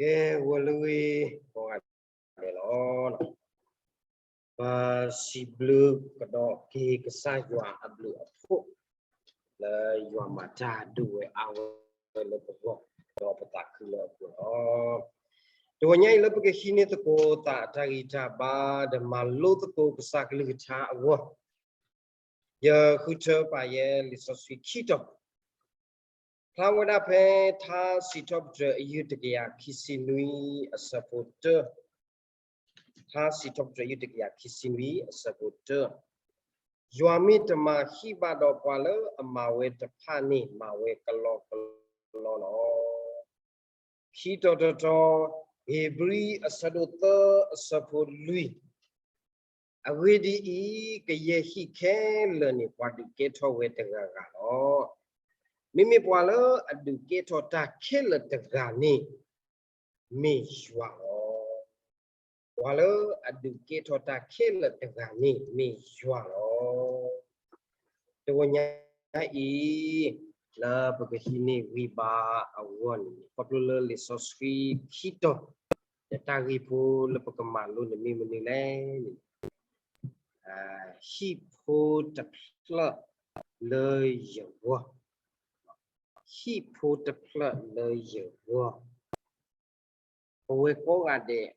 ကဲ, ဂီၤလၢအဂ့ၤ ကိးဂၤဒဲးလီၤ. ပစံးဘျုးကဒီးက့ၤကစၢ်ယွၤအဘျုးအဖှိၣ် လၢယွၤမၤတၢ်ဒိၣ်ဝဲအါဝဲလၢပဂီၢ် ဒီးပသးခုလၢအပူၤလီၤ. တဂီၤညါအံၤလၢပကဟံးန့ၢ်သကိးသးအတၢ်ဂံၢ်တၢ်ဘါ ဒီးမၤလိသကိးကစၢ်ကလုၢ်ကထါအဂီၢ် ယဃုထၢပာ်ယဲလံာ်စီဆှံခံတီၤ, ဖျါဝဲဒၣ်ဖဲ ထါစံးထီၣ်ပတြၢၤအယုၢ်တကယၤခံဆံနွံအဆၢဖိတၢ, ထါစံးထီၣ်ပတြၢၤအယုၢ်တကယၤခံဆံနွံအဆၢဖိတၢ, ယွၤမ့ၢ်တမၤဟံၣ်ဘၣ်ဒီးပှၤလၢအမၤဝဲတဖၣ်န့ၣ် မၤဝဲကလီကလီလီၤ. ခံတီၤတတီၤ, ဧ့ၤဘြံၤအဆၢဒိၣ်သၢအဆၢဖိလွံၢ်, အဂ့ၢ်ဒ်အံၤ, ကယဲၢ်ဟံၣ်ခဲလၢာ်န့ၣ် ပှၤဒုးကဲထီၣ်ဝဲတဂၤဂၤလီၤ. မ့မ့ၢ်ပှၤလၢအဒုးကဲထီၣ်တၢ်ခဲလၢာ်တဂၤန့ၣ် မ့ၢ်ယွၤလီၤ. ပှၤလၢအဒုးကဲထီၣ်တၢ်ခဲလၢာ်တဂၤန့ၣ် မ့ၢ်ယွၤလီၤ. တဂီၤညါအံၤ လၢပကဟံးန့ၢ်ဂံၢ်ဘါအဂီၢ်န့ၣ် ခီဖျိလၢလံာ်စီဆှံခံတီၤ ဒီးတၢ်ဂ့ၢ်ဖိလၢပကမၤလိန့ၣ်မ့ၢ်မနုၤလဲၣ်န့ၣ် ဟံၣ်ဖိတဖျၢၣ်လၢယဂီၢ်, ဟံၣ်ဖိတဖျၢၣ်လၢယဂီၢ်. ပဝဲကိးဂၤဒဲး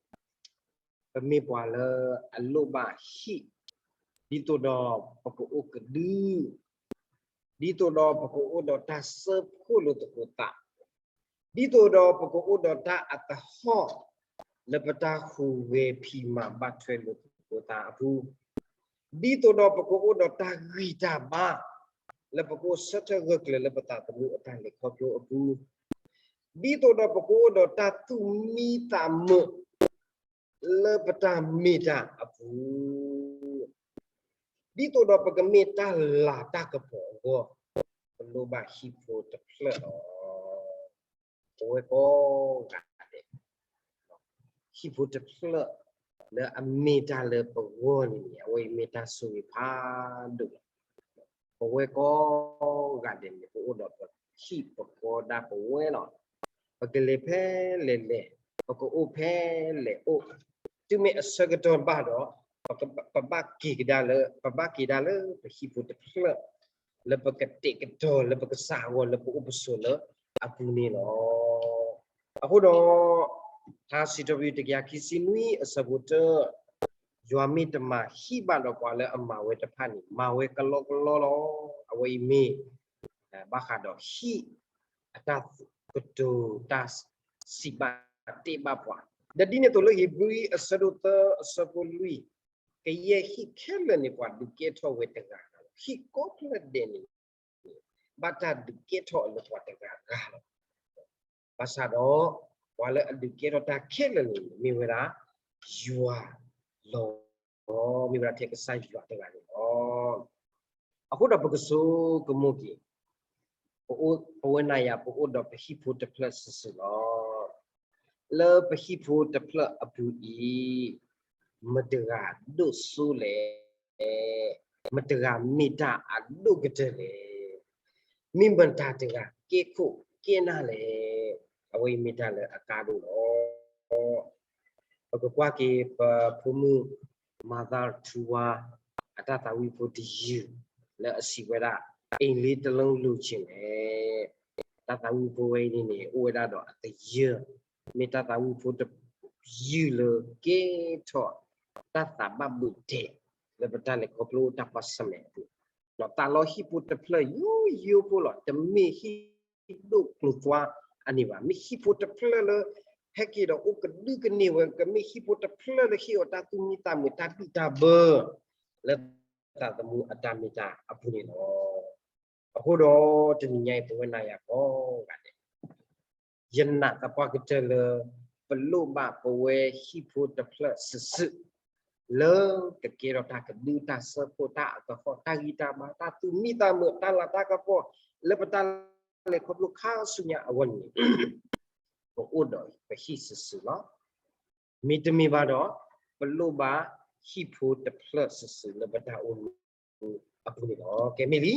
ပမ့ၢ်ပှၤလၢအလိၣ်ဘၣ်ဟံၣ်, ဒ်သိးဒီးပကအိၣ်ကဒု, ဒ်သိးဒီးပကအိၣ်ဒီးတၢ်စၢဖှိၣ်လိာ်သကိးသး, ဒ်သိးဒီးပကအိၣ်ဒီးတၢ်အသဟီၣ် လၢပတၢ်ဟူးဂဲၤဖံးမၤဘၣ်ထွဲလိာ်သကိးသးအပူၤ, ဒ်သိးဒီးပကအိၣ်ဒီးတၢ်ဂံၢ်တၢ်ဘါ လၢပကအိၣ်ဆၢထၢၣ်ဂၢၢ်ကျၢၤလၢပသးသမူအတၢ်လဲၤခီဖျိအပူၤ, ဒ်သိးဒီးပကအိၣ်ဒီးတၢ်သူၣ်မံသးမုာ် လၢပတၢ်မ့ၢ်တၢ်အပူၤ, ဒ်သိးဒီးပကမ့ၢ်တၢ်လၤတၢ်ကပီၤအဂီၢ်, ပလိၣ်ဘၣ်ဟံၣ်ဖိတဖျၢၣ်လီၤ. ပဝဲကိးဂၤဒဲး ဟံၣ်ဖိတဖျၢၣ်လၢအမ့ၢ်တၢ်လၢပဂီၢ်န့ၣ်န့ၣ် အဝဲအံၤမ့ၢ်တၢ်ဆိၣ်ဂ့ၤဖးဒိၣ်လီၤ. ပဝဲကိးဂၤဒဲးန့ၣ် ပအိၣ်ဒီးပဟံၣ်ပဃီဒၣ်ပဝဲလီၤ. ပကလဲၤဖဲလဲၣ်လဲၣ်, ပကအိၣ်ဖဲလဲၣ်အိၣ်, တုၤမ့ၢ်အဆၢကတီၢ်ဘၣ်ဒီး ပကဘၣ်, ပဘၣ်က့ၤကဒါလၢ, ပဘၣ်က့ၤဒၣ်လၢပဟံၣ်ဖိတဖျၢၣ် လၢပကတဲာ်ကတီၤလၢပကစၢ်အဂီၢ်လၢပအိၣ်ပဆိးလၢအပူၤန့ၣ်လီၤ. အဃိဒီး ထါစံးထီၣ်ပတြၢၤတကယၤခံဆံနွံအဆၢဖိတၢ, ယွၤမ့ၢ်တမၤဟံၣ်ဘၣ်ဒီးပှၤလၢအမၤဝဲတဖၣ်န့ၣ် မၤဝဲကလီကလီလီၤ. အဝဲအံၤမ့ၢ် ဘၣ်ဃးဒီးဟံၣ်အတၢ်ကတိၤတၢ် စံးဘၣ်တဲဘၣ်ပှၤ, ဒီးဒ်န့ၣ်အသိးလၢဧ့ၤဘြံၤအဆၢဒိၣ်သၢအဆၢဖိလွံၢ်, ကယဲၢ်ဟံၣ်ခဲလၢာ်န့ၣ် ပှၤဒုးကဲထီၣ်ဝဲတဂၤဂၤလီၤ. ဟံၣ်ကိးဖျၢၣ်ဒဲးန့ၣ် ဘၣ်တၢ်ဒုးကဲထီၣ်အီၤလၢပှၤတဂၤဂၤလီၤ. ဘၣ်ဆၣ်ဒီး ပှၤလၢအဒုးကဲထီၣ်တၢ်ခဲလၢာ်န့ၣ် မ့ၢ်ဝဲဒၣ်ယွၤလီၤ. မ့ၢ်ဝဲဒၣ်ထဲကစၢ်ယွၤတဂၤန့ၣ်လီၤ. အဃိဒီးပကဆိကမိၣ်က့ၤ, ပဝဲနၤယၤ ပအိၣ်ဒီးပဟံၣ်ဖိတဖျၢၣ်စုာ်စုာ်လီၤ. လၢပဟံၣ်ဖိတဖျၢၣ်အပူၤအံၤ မတဂၤဒိၣ်စိလဲၣ်, မတဂၤမ့ၢ်တၢ်အဒိၣ်ကတၢၢ်လဲၣ်, မ့ၢ်မတၤတဂၤကဲခိၣ်ကဲနၢ်လဲၣ်, အဝဲအံၤမ့ၢ်တၢ်လၢအကါဒိၣ်လီၤ. ပကကွၢ်က့ၤပဖိမုၣ် Mother Teresa အတၢ်သးဝံၣ်ဖိတယုၢ် လၢအစံးဝဲဒၣ် အိမ်လေးတစ်လုံးလိုချင်တယ်. တၢ်သးဝံၣ်ဖိဝဲအံၤန့ၣ်န့ၣ် အိၣ်ဝဲဒၣ်ဒီးအသယုၢ်, မ့ၢ်တၢ်သးဝံၣ်ဖိတယုၢ်လၢကဲထီၣ် တၢ်သးဘၣ်ဘုးတဲာ် လၢပတၢ်လဲၤခီဖျိတၢ်ကွၢ်ဆၢၣ်မဲာ်အပူၤ, ဒီးသးလီဟံၣ်ဖိတဖျၢၣ်ယိယိဖိလီၤ. တမ့ၢ်ဟံၣ်ဒိၣ်ကျိၤသွါအန့ၣ်ဘၣ်. မ့ၢ်ဟံၣ်ဖိတဖျၢၣ်လၢ ဟဲက့ၤဒီးအိၣ်ကဒုကန့ၢ်ဝဲ, ကမ့ၢ်ဟံၣ်ဖိတဖျၢၣ်လၢဟ့ၣ်အီၤတၢ်သူၣ်မံသးမုာ် တၢ်ဘံၣ်တၢ်ဘၢ လၢသးသမူအတၢ်မ့ၢ်တၢ်အပူၤန့ၣ်လီၤ. အဃိဒီးတနံၤညါအံၤ ပဝဲနၤယၤကိးဂၤဒဲး ယနာ်သပှၢ်ကတၢၢ်လၢ ပလိၣ်ဘၣ်ပဝဲဟံၣ်ဖိတဖျၢၣ်စုာ်စုာ် လၢကကဲထီၣ်တၢ်ကဒု တၢ်စၢဖှိၣ် တၢ်အကဟီၣ် တၢ်ဂံၢ်တၢ်ဘါ တၢ်သူၣ်မံသးမုာ် တၢ်လၤတၢ်ကပီၤ လၢပတၢ်လဲၤခီဖျိခါဆူညါအဂီၢ်န့ၣ် ပအိၣ်ဒီးပဟံၣ်စုာ်စုာ်လီၤ. မ့တမ့ၢ်ဘၣ်ဒီး ပလိၣ်ဘၣ်ဟံၣ်ဖိတဖျၢၣ်စုာ်စုာ်လၢပတၢ်အိၣ်မူအပူၤန့ၣ်လီၤ. ကဲမ့ၢ်လံ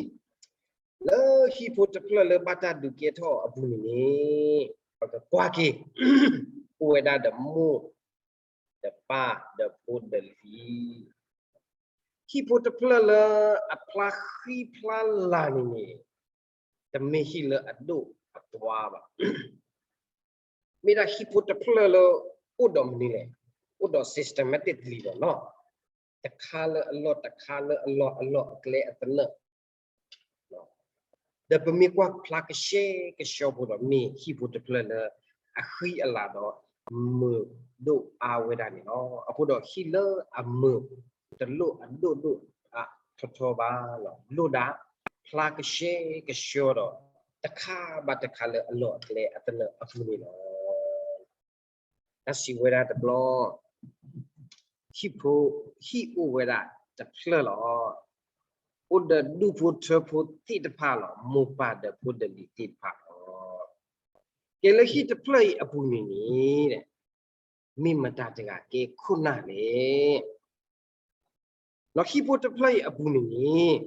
လၢဟံၣ်ဖိတဖျၢၣ်လၢဘၣ်တၢ်ဒုးကဲထီၣ်အပူၤန့ၣ်န့ၣ် ပကကွၢ်က့ၤ အိၣ်ဝဲဒၣ်ဒီးမိၢ် ဒီးပၢ် ဒီးဖိဒီးလံၤ. ဟံၣ်ဖိတဖျၢၣ်လၢအဖျါဃံဖျါလၤန့ၣ်န့ၣ် တမ့ၢ်ဟံၣ်လၢအဒိၣ်အသွါဘၣ်. မ့ၢ်ဒၣ်ဟံၣ်ဖိတဖျၢၣ်လၢအိၣ်ဒီးမနုၤလဲၣ်, အိၣ်ဒီး systematically လီၤနီၤ, တခါလၢအလီၢ်တခါလၢအလီၢ် အလီၢ်အကျဲအသနၢၣ် ဒီးပမ့ၢ်ကွၢ်ဖျါကဆှဲကဆှီဖိဒီး မ့ၢ်ဟံၣ်ဖိတဖျၢၣ်လၢအဃံအလၤဒီးမုာ်ဒိၣ်အါဝဲဒၣ်န့ၣ်လီၤ. အဃိဒီးဟံၣ်လၢအမုာ်တလိၣ်အဒိၣ်ဒိၣ်အါထီထီဘၣ်လီၤ. လိၣ်ဒၣ်ဖျါကဆှဲကဆှီဒီး တခါဘၣ်တခါလၢအလီၢ်အကျဲအသနၢၣ်အပူၤန့ၣ်လီၤ. တၢ်စံးဝဲဒၣ်တဘျီ ဟံၣ်ဖိ ဟံၣ်အိၣ်ဝဲဒၣ်တဖျၢၣ်လီၤ. အိၣ်ဒီးဒူၣ်ဖိထၢဖိသ့ၣ်တဖၣ်လီၤ. မိၢ်ပၢ်ဒီးဖိဒီးလံၤသ့ၣ်တဖၣ်လီၤ. ကဲလၢဟံၣ်တဖျၢၣ်အံၤအပူၤန့ၣ်န့ၣ် မ့ၢ်မတၤတဂၤကဲခိၣ်နၢ်လဲၣ်. ဒီးဟံၣ်ဖိတဖျၢၣ်အံၤအပူၤန့ၣ်န့ၣ်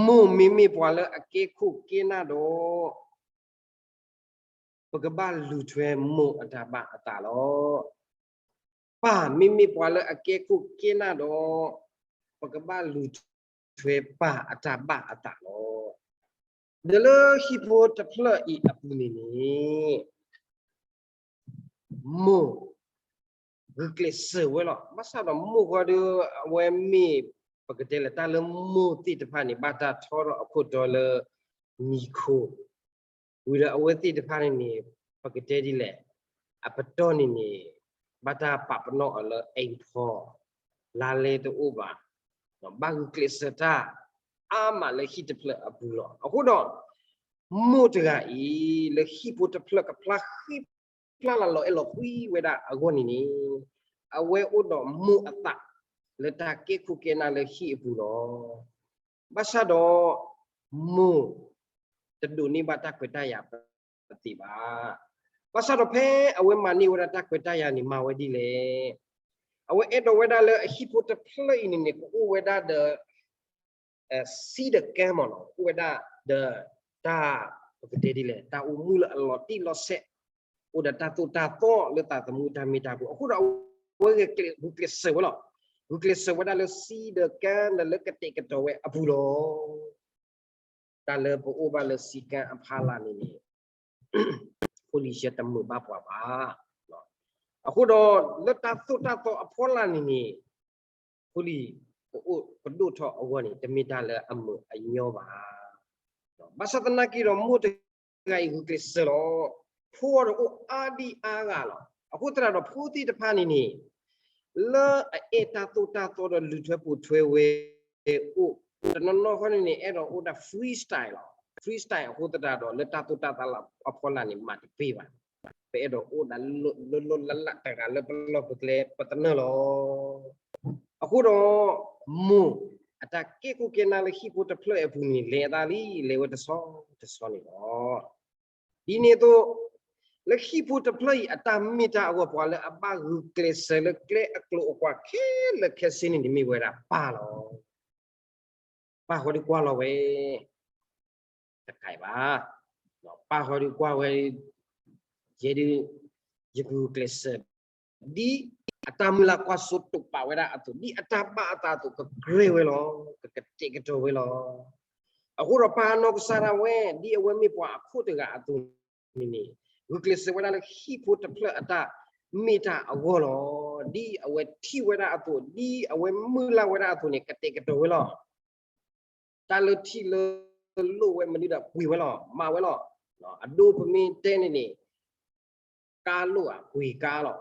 မိၢ်မ့မ့ၢ်ပှၤလၢအကဲခိၣ်ကဲနၢ်ဒီး ပကဘၣ်လူၤထွဲမိၢ်အတၢ်ဘၣ်အသးလီၤ. ပၢ်မ့မ့ၢ်ပှၤလၢအကဲခိၣ်ကဲနၢ်ဒီး ပကဘၣ်လူၤထွဲပၢ်အတၢ်ဘၣ်အသးလီၤ. ဒီးလၢဟံၣ်ဖိတဖျၢၣ်အံၤအပူၤန့ၣ်န့ၣ် မိၢ် ဂုာ်ကျဲးစၢးဝဲလီၤ. ဘၣ်ဆၣ်ဒီးမိၢ်ဃီဒီး အဝဲမ့ၢ် ပကတဲလၢတၢ်လၢမိၢ်သ့ၣ်တဖၣ်န့ၣ် ဘၣ်တၢ်ထီထီၣ်အခိၣ်တီလၢမံၤခိၣ် ဝံၤဒီးအဝဲသ့ၣ်တဖၣ်န့ၣ်န့ၣ် ပကတဲဒ်လဲၣ်, အပတီၢ်န့ၣ်န့ၣ် ဘၣ်တၢ်ပာ်ပနီၣ်အီၤလၢအိမ်ဖော်, လါလဲတအိၣ်ဘၣ်, ဘၣ်ဂုာ်ကျဲးစၢးတၢ်အါမးလၢဟံၣ်တဖျၢၣ်အပူၤလီၤ. အဃိဒီး မိၢ်တဂၤအံၤ လၢဟံၣ်ဖိတဖျၢၣ်ကဖျါဃံဖျါလၤလီၤအဲၣ်လီၤကွံဝဲဒၣ်အဂီၢ်န့ၣ်န့ၣ် အဝဲအိၣ်ဒီးမိၢ်အသး လၢတၢ်ကဲခိၣ်ကဲနၢ်လၢဟံၣ်အပူၤလီၤ. ဘၣ်ဆၣ်ဒီး မိၢ် တဒိးန့ၢ်ဘၣ်တၢ်ခွဲးတၢ်ယာ်ပသ့ၣ်ဘၣ်. ဘၣ်ဆၣ်ဒီးဖဲအဝဲမၤန့ၢ်ဝဲဒၣ်တၢ်ခွဲးတၢ်ယာ်န့ၣ် မၤဝဲဒ်လဲၣ်. အဝဲအဲၣ်ဒိးဝဲဒၣ်လၢအဟံၣ်ဖိတဖျၢၣ်အံၤန့ၣ်န့ၣ် ကအိၣ်ဝဲဒၣ်ဒီး စံဒီးကဲမ့ၢ်နီၤ, အိၣ်ဝဲဒၣ်ဒီးတၢ် ပကတဲဒ်လဲၣ်, တၢ်အိၣ်မူလၢအလီၤတံၢ်လီၤဆဲး, အိၣ်ဒီးတၢ်သိၣ်တၢ်သီလၢသးသမူတၢ်မ့ၢ်တၢ်ပူၤ, အဃိဒီးအဝဲဂုာ်ကျဲးစၢးဝဲလီၤ. ဂုာ်ကျဲးစၢးဝဲဒၣ်လၢစံဒီးကဲဒီးလၢကတဲာ်ကတီၤဝဲအပူၤလီၤ. တၢ်လၢပအိၣ်ဘၣ်လၢစံကဲအဖီလာ်န့ၣ်န့ၣ် ဖိလံၤယဲတမုာ်ဘၣ်ပှၤဘၣ်. အဃိဒီးလၢတၢ်သိၣ်တၢ်သီအဖီလာ်န့ၣ်န့ၣ် ဖိလံၤ ပအိၣ်ပဒိၣ်ထီၣ်အဂီၢ်န့ၣ် တမ့ၢ်တၢ်လၢအမုာ်အညီဘၣ်. ဘၣ်ဆၣ်သနာ်က့ဒီးမိၢ်တဂၤအံၤဂုာ်ကျဲးစၢးလီၤ. ဖိအီၤဒီးအိၣ်အါဒံအါဂၤလီၤ. အဃိသတးဒီးဖိသ့ၣ်တဖၣ်န့ၣ်န့ၣ် လၢအအဲၣ်တၢ်သိၣ်တၢ်သီဒီးလူၤထွဲပိာ်ထွဲဝဲအိၣ်, တနီၤနီၤဃီန့ၣ်န့ၣ် အဲၣ်ဒိးအိၣ်ဒၣ် freestyle လီၤ. freestyle အဃိသတးဒီး လၢတၢ်သိၣ်တၢ်သီလၢအဖီလာ်န့ၣ် မၤတပ့ၢ်ဘၣ်. ပအဲၣ်ဒိးအိၣ်ဒၣ်လၢလၢလၢလၢလၢတဂၤလၢပလီၢ်ပကျဲပသနၢၣ်လီၤ. အဃိဒီး မိၢ်အတၢ်ကဲခိၣ်ကဲနၢ်လၢဟံၣ်ဖိတဖျၢၣ်အပူၤန့ၣ် လဲၤအသးလံ လဲၤဝဲတဆီတဆီန့ၣ်လီၤ. ဒ်န့ၣ်အသိး လၢဟံၣ်ဖိတဖျၢၣ်အံၤအတၢ်မ့ၢ်တၢ်အဂီၢ် ပှၤလၢအဘၣ်ဂုာ်ကျဲးစၢးလၢကျဲအကျိၤအကွာ်ခဲလၢာ်ခဲဆ့န့ၣ် မ့ၢ်ဝဲဒၣ်ပၢ်လီၤ. ပၢ်ဃီဒုးကွၢ်လီၤဝဲ တကဲဘၣ်, ပၢ်ဃီဒုးကွၢ်ဝဲ ယဲဒုး ယကဂုာ်ကျဲးစၢး ဒ်အတၢ်မုၢ်လၢ်ကွၢ်စိတိာ်ပာ်ဝဲဒၣ်အသိး, ဒ်အတၢ်ဘၣ်အသးအသိး ကကြၢးဝဲလီၤ, ကကတဲာ်ကတီၤဝဲလီၤ. အဃိဒီးပၢ်နီၢ်ကစၢ်ဒၣ်ဝဲ ဒ်အဝဲမ့ၢ်ပှၤအခိၣ်တဂၤအသိးန့ၣ်န့ၣ် ဂုာ်ကျဲးစၢးဝဲဒၣ်လၢဟံၣ်ဖိတဖျၢၣ်အတၢ်မ့ၢ်တၢ်အဂီၢ်လီၤ. ဒ်အဝဲထံၣ်ဝဲဒၣ်အသိး, ဒ်အဝဲမုၢ်လၢ်ဝဲဒၣ်အသိးန့ၣ် ကတဲာ်ကတီၤဝဲလီၤ. တၢ်လၢထံၣ်လၢလိၣ်ဝဲမနုၤဒီးပှ့ၤဝဲလီၤ, မၤဝဲလီၤ. အဒိပမ့ၢ်တဲန့ၣ်န့ၣ် ကါလိၣ်ဧါ, ပှ့ၤကါလီၤ.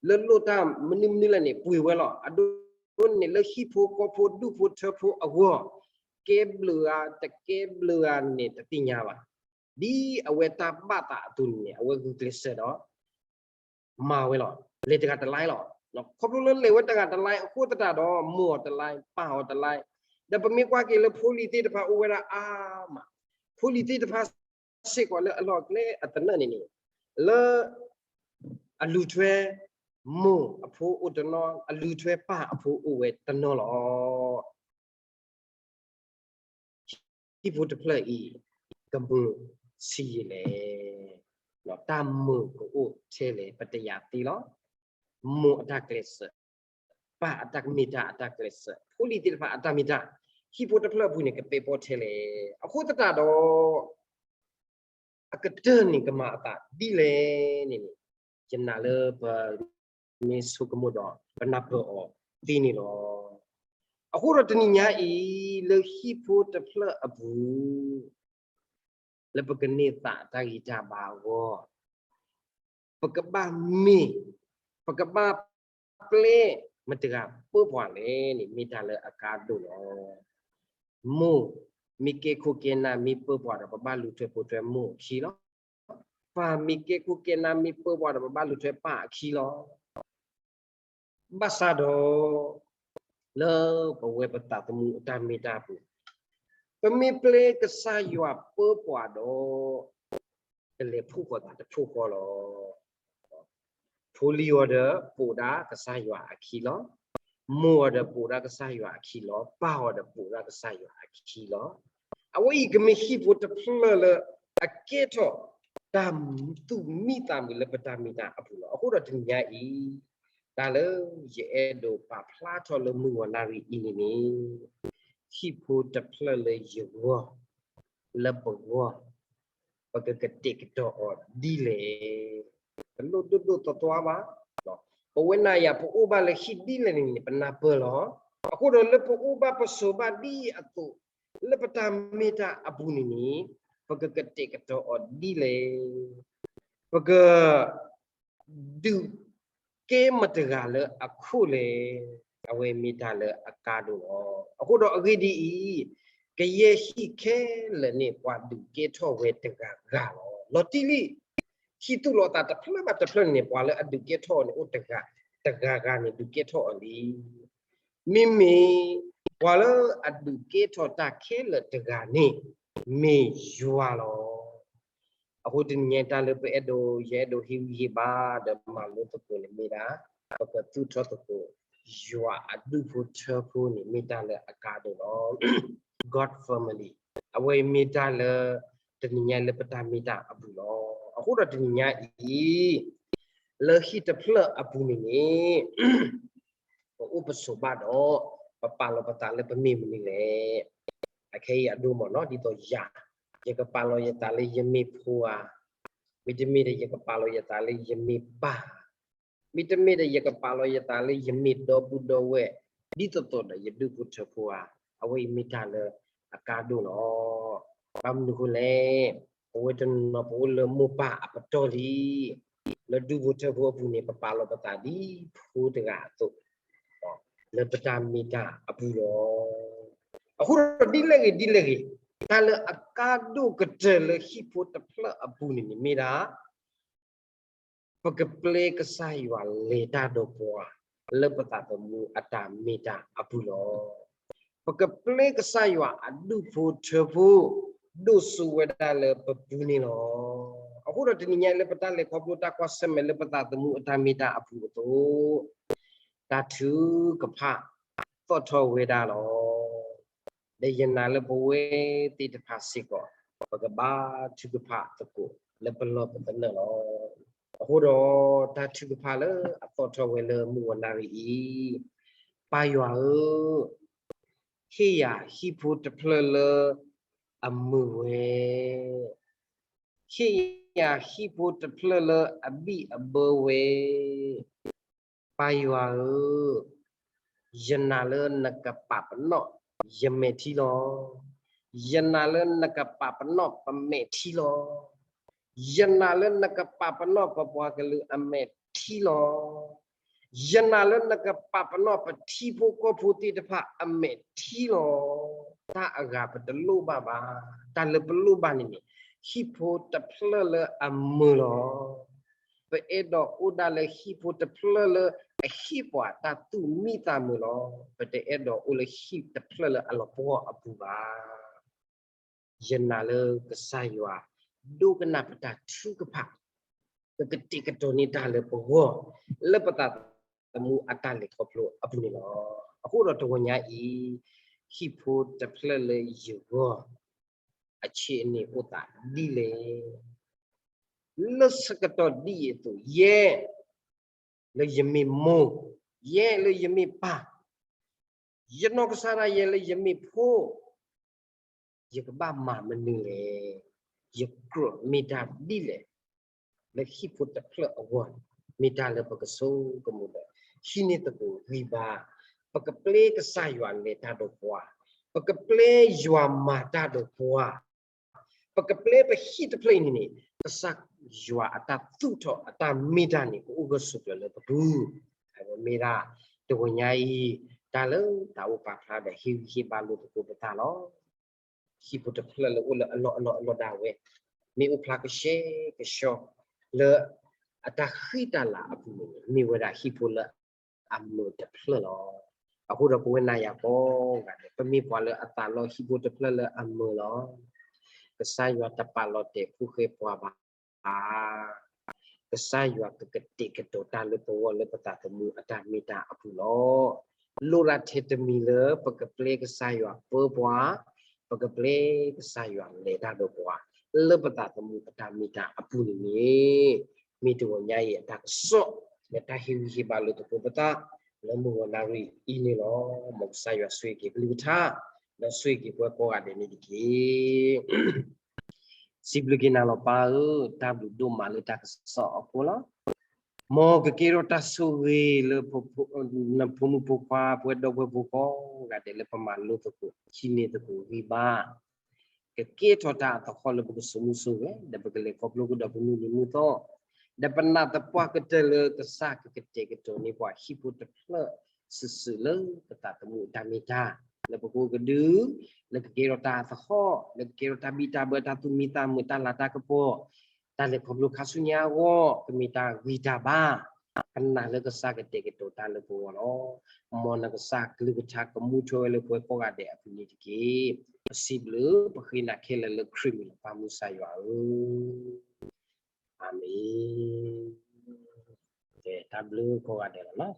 လၢလိၣ်တၢ်မနုၤမနုၤလဲၣ်န့ၣ် ပှ့ၤဝဲလီၤ. အဒိန့ၣ်လၢဟံၣ်ဖိဃီဖိဒူၣ်ဖိထၢဖိအဂီၢ် ကဲဘျုးဧါ တကဲဘျုးဧါန့ၣ် တသ့ၣ်ညါဘၣ်. ဒ်အဝဲတၢ်ဘၣ်သးအသိးန့ၣ် အဝဲဂုာ်ကျဲးစၢးဒီး မၤဝဲလီၤ. လဲၤတဂၤတလါလီၤ. ခီဖျိလၢလဲၤဝဲတဂၤတလါအဃိသတးဒီး မိၢ်အီၤတလါ, ပၢ်အီၤတလါ, ဒီးပမ့ၢ်ကွၢ်က့ၤလၢဖိလံၤသ့ၣ်တဖၣ်အိၣ်ဝဲဒၣ်အါမး, ဖိလံၤသ့ၣ်တဖၣ်စ့ၢ်ကီးလၢအလီၢ်အကျဲအသနၢၣ်န့ၣ်န့ၣ် လၢ အလူၤထွဲ မိၢ်အဖိအိၣ်တနီၤ, အလူၤထွဲပၢ်အဖိအိၣ်ဝဲတနီၤလီၤ. ဟံၣ်ဖိတဖျၢၣ်အံၤ ကမုာ်ဆံးယံာ်လဲၣ်. တၢ်မုာ်ကအိၣ်ထဲလဲၣ် ပတယာ်သ့လီၤ. မိၢ်အတၢ်ကျဲးစၢး, ပၢ်အတၢ်မ့ၢ်တၢ်အတၢ်ကျဲးစၢး, ဖိလံၤသ့ၣ်တဖၣ်အတၢ်မ့ၢ်တၢ်, ဟံၣ်ဖိတဖျၢၣ်အပူၤန့ၣ် ကပဲာ်ပိာ်ထဲလဲၣ်. အဃိသတးဒီး အကတၢၢ်န့ၣ်ကမၤအသးဒ်လဲၣ်န့ၣ်န့ၣ်, ယနာ်လၢပမ့ၢ်ဆိကမိၣ်ဒီး ပနၢ်ပၢၢ်အီၤသ့န့ၣ်လီၤ. အဃိဒီးတနံၤညါအံၤ လၢဟံၣ်ဖိတဖျၢၣ်အပူၤ လၢပကန့ၢ်သးတၢ်ဂံၢ်တၢ်ဘါအဂီၢ်, ပကဘၣ်မ့ၢ်, ပကဘၣ်ပျဲမတၤတဂၤပၢပှၤလဲၣ်န့ၣ် မ့ၢ်တၢ်လၢအကါဒိၣ်လီၤ. မိၢ်မ့ၢ်ကဲခိၣ်ကဲနၢ်မ့ၢ်ပၢပှၤဒီး ပဘၣ်လူၤထွဲပိာ်ထွဲမိၢ်အခံလီၤ. ပၢ်မ့ၢ်ကဲခိၣ်ကဲနၢ်မ့ၢ်ပၢပှၤဒီး ပဘၣ်လူၤထွဲပၢ်အခံလီၤ. ဘၣ်ဆၣ်ဒီး လၢပဝဲပသးသမူအတၢ်မ့ၢ်တၢ်ပူၤ, ပမ့ၢ်ပျဲကစၢ်ယွၤပၢပှၤဒီး ကလဲၤဖှီၣ်ဃီသးတဖှီၣ်ဃီလီၤ. ဖိလံၤအီၤဒီးပိာ်ဒၣ်ကစၢ်ယွၤအခံလီၤ. မိၢ်အီၤဒီးပိာ်ဒၣ်ကစၢ်ယွၤအခံလီၤ. ပၢ်အီၤဒီးပိာ်ဒၣ်ကစၢ်ယွၤအခံလီၤ. အဝဲအံၤကမ့ၢ်ဟံၣ်ဖိတဖျၢၣ်လၢအကဲထီၣ်တၢ်သူၣ်မံသးမုာ်လၢပတၢ်မ့ၢ်တၢ်အပူၤလီၤ. အဃိဒီးတနံၤညါအံၤ တၢ်လၢယအဲၣ်ဒိးပာ်ဖျါထီၣ်လၢမုၢ်ဂီၤနၣ်ရံၣ်အံၤန့ၣ်န့ၣ်, ဟံၣ်ဖိတဖျၢၣ်လၢယဂီၢ်, လၢပဂီၢ်, ပကကတဲာ်ကတီၤအီၤဒ်လဲၣ်. တလိၣ်ဒိၣ်ဒိၣ်သွါသွါဘၣ်. ပဝဲနၤယၤပအိၣ်ဘၣ်လၢဟံၣ်ဒ်လဲၣ်န့ၣ်န့ၣ် ပနၢ်ပၢၢ်လီၤ. အဃိဒီးလၢပအိၣ်ဘၣ်ပဆိးဘၣ်ဒ်အသိး, လၢပတၢ်မ့ၢ်တၢ်အပူၤန့ၣ်န့ၣ်, ပကကတဲာ်ကတီၤအီၤဒ်လဲၣ်. ပက ဒုးကဲမတၤတဂၤလၢအခိၣ်လဲၣ်. အဝဲမ့ၢ်တၢ်လၢအကါဒိၣ်လီၤ. အဃိဒီးအဂ့ၢ်ဒ်အံၤ, ကယဲၢ်ဟံၣ်ခဲလၢာ်န့ၣ် ပှၤဒုးကဲထီၣ်ဝဲတဂၤဂၤလီၤ. လီၤတံၢ်လံ, ဟံၣ်သူၣ်လီၤအသးတဖျၢၣ်ဘၣ်တဖျၢၣ်န့ၣ် ပှၤလၢအဒုးကဲထီၣ်အီၤန့ၣ် အိၣ်တဂၤ, တဂၤဂၤန့ၣ် ဒုးကဲထီၣ်အီၤလံ. မ့မ့ၢ် ပှၤလၢအဒုးကဲထီၣ်တၢ်ခဲလၢာ်တဂၤန့ၣ် မ့ၢ်ယွၤလီၤ. အဃိတနံၤညါတၢ်လၢပအဲၣ်ဒိး, ယအဲၣ်ဒိးဟ့ၣ်ဂံၢ်ဟ့ၣ်ဘါဒီးမၤလိသကိးန့ၣ်မ့ၢ်ဒၣ်, ပကသူၣ်ထီၣ်သကိး ယွၤအဒူၣ်ဖိထၢဖိန့ၣ် မ့ၢ်တၢ်လၢအကါဒိၣ်လီၤ. God family, အဝဲအံၤမ့ၢ်တၢ်လၢ တနံၤညါလၢပတၢ်မ့ၢ်တၢ်အပူၤလီၤ. အဃိဒီးတနံၤညါအံၤ လၢဟံၣ်တဖျၢၣ်အပူၤန့ၣ်န့ၣ် ပအိၣ်ပဆိးဘၣ်ဒီး ပပာ်လီၤပသးလၢပမ့ၢ်မနုၤလဲၣ်. အခဲအံၤအဒိမ့ၢ်နီၤ ဒ်သိးယၤ, ယကပာ်လီၤယသးလၢယမ့ၢ်ဖိဧါ, မ့တမ့ၢ်ဒီးယကပာ်လီၤယသးလၢယမ့ၢ်ပၢ်, မ့တမ့ၢ်ဒီးယကပာ်လီၤယသးလၢယမ့ၢ်ဒီပုၢ်ဒီဝဲၢ် ဒ်သိးသိးဒီးယဒူၣ်ဖိထၢဖိဧါ. အဝဲအံၤမ့ၢ်တၢ်လၢအကါဒိၣ်လီၤ. ဘၣ်မနုၤအဃိလဲၣ်, ပဝဲတနီၤနီၤပအိၣ်လၢမိၢ်ပၢ်အပတီၢ်လံ, လၢဒူၣ်ဖိထၢဖိအပူၤန့ၣ် ပပာ်လီၤပသးဒ်ဖိတဂၤအသိး လၢပတၢ်မ့ၢ်တၢ်အပူၤလီၤ. အဃိဒီးဒ်လဲၣ်ဂ့ၤဒ်လဲၣ်ဂ့ၤ, တၢ်လၢအကါဒိၣ်ကတၢၢ်လၢဟံၣ်ဖိတဖျၢၣ်အပူၤန့ၣ်န့ၣ်မ့ၢ်ဒၣ် ပကပျဲကစၢ်ယွၤလဲၤတၢ်ဒီးပှၤ လၢပသးသမူအတၢ်မ့ၢ်တၢ်အပူၤလီၤ. ပကပျဲကစၢ်ယွၤအဒူၣ်ဖိထၢဖိ ဒိၣ်စိဝဲဒၣ်လၢပပူၤန့ၣ်လီၤ. အဃိဒီးတနံၤညါအံၤလၢပတၢ်လဲၤခီဖျိတၢ်ကွၢ်ဆၢၣ်မဲာ်လၢပသးသမူအတၢ်မ့ၢ်တၢ်အပူၤအသိး တၢ်ထုကဖၣ်သီၣ်ထီၣ်ဝဲဒၣ်လီၤ. ဒီးယနာ်လၢပဝဲသ့ၣ်တဖၣ်စ့ၢ်ကီး ပကဘါထုကဖၣ်သကိးလၢပလီၢ်ပသနၢၣ်လီၤ. အဃိဒီးတၢ်ထုကဖၣ်လၢအသီၣ်ထီၣ်ဝဲလၢမုၢ်ဂီၤနၣ်ရံၣ်အံၤ, ပၢ်ယွၤဧၢ, ဟ့ၣ်ယၤဟံၣ်ဖိတဖျၢၣ်လၢအမုာ်ဝဲ ဟ့ၣ်ယၤဟံၣ်ဖိတဖျၢၣ်လၢအဘံၣ်အဘၢဝဲ, ပၢ်ယွၤဧၢ, ယနာ်လၢနကပာ်ပနီၣ်ယမဲာ်ထံလီၤ. ယနာ်လၢနကပာ်ပနီၣ်ပမဲာ်ထံလီၤ. ယနာ်လၢနကပာ်ပနီၣ်ပပှၤကလုာ်အမဲာ်ထံလီၤ. ယနာ်လၢနကပာ်ပနီၣ်ပထံဖိကီၢ်ဖိသ့ၣ်တဖၣ်အမဲာ်ထံလီၤ. တၢ်အဂၤပတလိၣ်ဘၣ်ဘၣ်. တၢ်လၢပလိၣ်ဘၣ်န့ၣ်န့ၣ် ဟံၣ်ဖိတဖျၢၣ်လၢအမုာ်လီၤ. ပအဲၣ်ဒိးအိၣ်ဒၣ်လၢဟံၣ်ဖိတဖျၢၣ်လၢအဟ့ၣ်ပှၤတၢ်သူၣ်မံသးမုာ်လီၤ. ပတအဲၣ်ဒိးအိၣ်လၢဟံၣ်တဖျၢၣ်လၢအလီၤပှီၢ်အပူၤဘၣ်. ယနာ်လၢကစၢ်ယွၤ ဒိကနၣ်ပတၢ်ထုကဖၣ်, ပကတဲာ်ကတီၤန့ၢ်တၢ်လၢပဂီၢ် လၢပသးသမူအတၢ်လဲၤခီဖျိအပူၤန့ၣ်လီၤ. အဃိဒီးတဂီၤညါအံၤ ဟံၣ်ဖိတဖျၢၣ်လၢယဂီၢ် အဆ့ၣ်န့ၣ်အိၣ်သးဒ်လဲၣ်. လၢဆၢကတီၢ်ဒ်အံၤအသိး, ယဲလၢယမ့ၢ်မိၢ်, ယဲလၢယမ့ၢ်ပၢ်, ယနီၢ်ကစၢ်ဒၣ်ယဲလၢယမ့ၢ်ဖိ, ယကဘၣ်မၤမနုၤလဲၣ်. ယကြၢးမ့ၢ်တၢ်ဒ်လဲၣ်. လၢဟံၣ်ဖိတဖျၢၣ်အဂီၢ်, မ့ၢ်တၢ်လၢပကဆိကမိၣ်ဒီး ဟံးန့ၢ်သကိးဂံၢ်ဘါ, ပကပျဲကစၢ်ယွၤလဲၤတၢ်ဒီးပှၤ, ပကပျဲယွၤမၤတၢ်ဒီးပှၤ, ပကပျဲပဟံၣ်တဖျၢၣ်အံၤန့ၣ်န့ၣ် ကစၢ်ယွၤအတၢ်သူၣ်ထီၣ်အတၢ်မ့ၢ်တၢ်န့ၣ် ကအိၣ်ဂၢၢ်ဆိးကျၢၤလၢပပူၤ. အဝဲမ့ၢ်ဒၣ်တဂီၤညါအံၤ တၢ်လၢတၢ်အိၣ်ပာ်ဖျါဒီးဟ့ၣ်ဂံၢ်ဟ့ၣ်ဘါလိာ်သကိးပသးလီၤ. ဟံၣ်ဖိတဖျၢၣ်လၢအိၣ်လၢအလီၢ်အလီၢ်အလီၢ်ဒၣ်ဝဲ, မ့ၢ်အိၣ်ဖျါကဆှဲကဆှီ လၢအတၢ်ဃံတၢ်လၤအပူၤန့ၣ်န့ၣ် မ့ၢ်ဝဲဒၣ်ဟံၣ်ဖိလၢအမုာ်တဖျၢၣ်လီၤ. အဃိဒီးပဝဲနၤယၤကိးဂၤဒဲး ပမ့ၢ်ပှၤလၢအသးလီဟံၣ်ဖိတဖျၢၣ်လၢအမုာ်လီၤ. ကစၢ်ယွၤတပာ်လီၤတဲာ်ဖိဃဲပှၤဘၣ်. ကစၢ်ယွၤကကတဲာ်ကတီၤတၢ်လၢပဂီၢ်လၢပသးသမူအတၢ်မ့ၢ်တၢ်အပူၤလီၤ. လိၣ်ဒၣ်ထဲတမံၤလၢပကပျဲကစၢ်ယွၤပၢပှၤ, ပကပျဲကစၢ်ယွၤလဲၤတၢ်ဒီးပှၤ လၢပသးသမူအတၢ်မ့ၢ်တၢ်အပူၤန့ၣ်န့ၣ်, မ့ၢ်တဂီၤညါအံၤအတၢ်ကစီၣ် လၢတၢ်ဟ့ၣ်ဂံၢ်ဟ့ၣ်ဘါလိာ်သကိးပသး လၢမုၢ်ဂီၤနၣ်ရံၣ်အံၤန့ၣ်လီၤ. မ်ကစၢ်ယွၤဆိၣ်ဂ့ၤက့ၤကလုၢ်ကထါ ဒီးဆိၣ်ဂ့ၤက့ၤပှၤကိးဂၤဒဲးန့ၣ်တက့ၢ်. စံးဘျုးက့ၤနၤလီၤပၢ်ဧၢ, တၢ်ဘျုးဒိၣ်မးလၢတၢ်ကစီၣ်အဃိလီၤ. မ်ကကဲထီၣ်တၢ်ဆိၣ်ဂ့ၤလၢ နဖိမုၣ်ဖိခွါ ပဝဲဒီပုၢ်ဝဲၢ်ဖိကိးဂၤဒဲးလၢပမၤလိသကိး ဟံးန့ၢ်သကိးဂံၢ်ဘါ, ကကဲထီၣ်တၢ်အသဟီၣ်လၢပကစိာ်မူစိာ်ဂဲၤ ဒီးပကလဲၤခီဖျိကဒီးပမုၢ်နံၤမုၢ်သီ, ဒီးပနာ်သပှၢ်ကတၢၢ်လၢကစၢ်ကကတဲာ်ကတီၤန့ၢ်ပှၤဟံၣ်ဖိတဖျၢၣ်စုာ်စုာ်လၢပသးသမူအတၢ်မ့ၢ်တၢ်, လၢပကအိၣ်ကဒု, လၢကကဲထီၣ်တၢ်အသဟီၣ်, လၢကကဲထီၣ်တၢ်ဘံၣ်တၢ်ဘၢ တၢ်သူၣ်မံသးမုာ် တၢ်လၤတၢ်ကပီၤ, တၢ်လဲၤခီဖျိခါဆူညါအဂီၢ် ကမ့ၢ်တၢ်ဂံၢ်တၢ်ဘါ, ပနာ်လၢကစၢ်ကတဲာ်ကတီၤတၢ်လၢပဂီၢ်လီၤ. မ်နကစၢ်ကလုၢ်ကထါကမူထွဲဝဲလၢပဝဲကိးဂၤဒဲးအပူၤန့ၣ်တက့ၢ်. ပစံးဘျုးပဃ့နၤခဲလၢာ်လၢခရံာ်မံၤလီၤ ပၢ်မုၢ်ကစၢ်ယွၤဧၢ, အၤမ့ၣ်. တၢ်ဘျုးကိးဂၤဒဲးလီၤ.